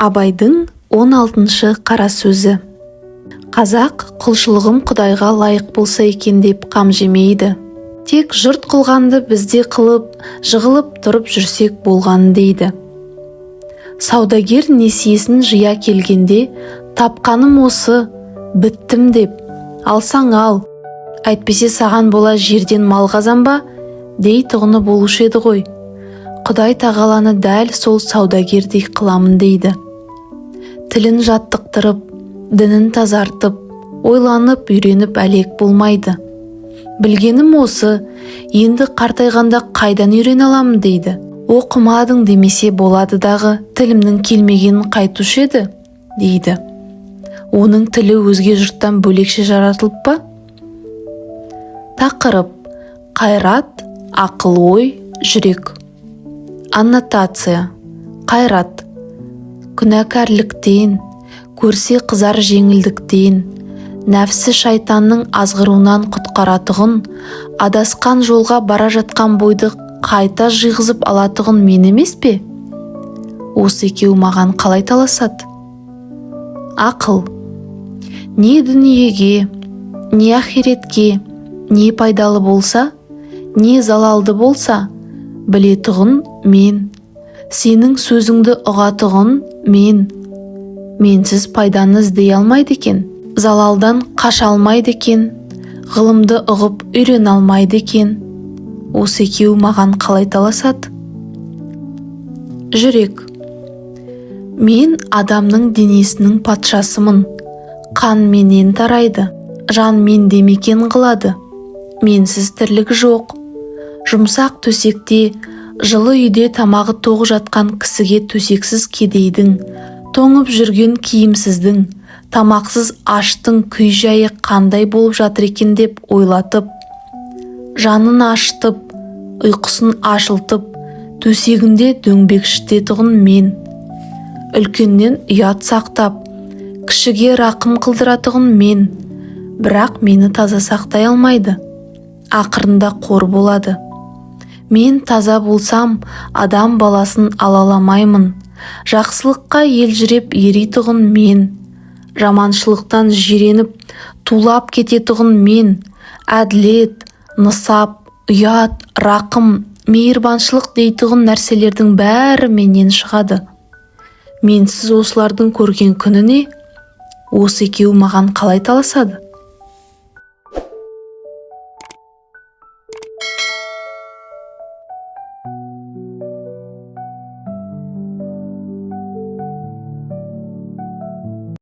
Абайдың 16-шы қара сөзі. Қазақ құлшылығым құдайға лайық болса екен деп қам жемейді. Тек жұрт қылғанды біз де қылып, жығылып тұрып жүрсек болғаны дейді. Саудагер несиесін жия келгенде, тапқаным осы, біттім деп, алсаң ал, әйтпесе саған бола жерден мал қазан ба, дейтұғыны болушы еді ғой. Құдай тағаланы дәл сол саудагердей қыламын дейді. Тілін жаттықтырып, дінін тазартып, ойланып, үйреніп әлек болмайды. Білгенім осы, енді қартайғанда қайдан үйрене аламын дейді. Оқымадың демесе болады дағы, тілімнің келмегенін қайтушы еді дейді. Оның тілі өзге жұрттан бөлекше жаратылып па? Тақырып: қайрат, ақыл ой, жүрек. Аннотация. Қайрат: күнәкәрліктен, көрсе қызар жеңілдіктен, нәпсі шайтанның азғыруынан құтқаратұғын, адасқан жолға бара жатқан бойды қайта жиғызып алатұғын мен емес пе? Осы екеуі маған қалай таласады? Ақыл: не дүниеге, не ақиретке не пайдалы болса, не залалды болса, білетұғын мен, сенің сөзіңді ұғатұғын мен. Менсіз пайданы іздей алмайды екен, залалдан қаша алмайды екен, ғылымды ұғып үйрене алмайды екен. Осы екеуі маған қалай таласады? Жүрек: мен адамның денесінің патшасымын. Қан менен тарайды, жан менде мекен қылады. Менсіз тірлік жоқ. Жұмсақ төсекте, жылы үйде тамағы тоқ жатқан кісіге төсексіз кедейдің, тоңып жүрген киімсіздің, тамақсыз аштың күй жайы қандай болып жатыр екен деп ойлатып, жанын ашытып, ұйқысын ашылтып, төсегінде дөңбекшітетұғын мен. Үлкеннен ұят сақтап, кішіге рақым қылдыратұғын мен. Бірақ мені таза сақтай алмайды, ақырында қор болады. Мен таза болсам, адам баласын алаламаймын. Жақсылыққа елжіреп еритұғын мен, жаманшылықтан жиреніп тулап кететұғын мен. Әділет, нысап, ұят, рақым, мейірбаншылық дейтұғын нәрселердің бәрі менен шығады. Менсіз осылардың көрген күні не? Осы екеуі маған қалай таласады?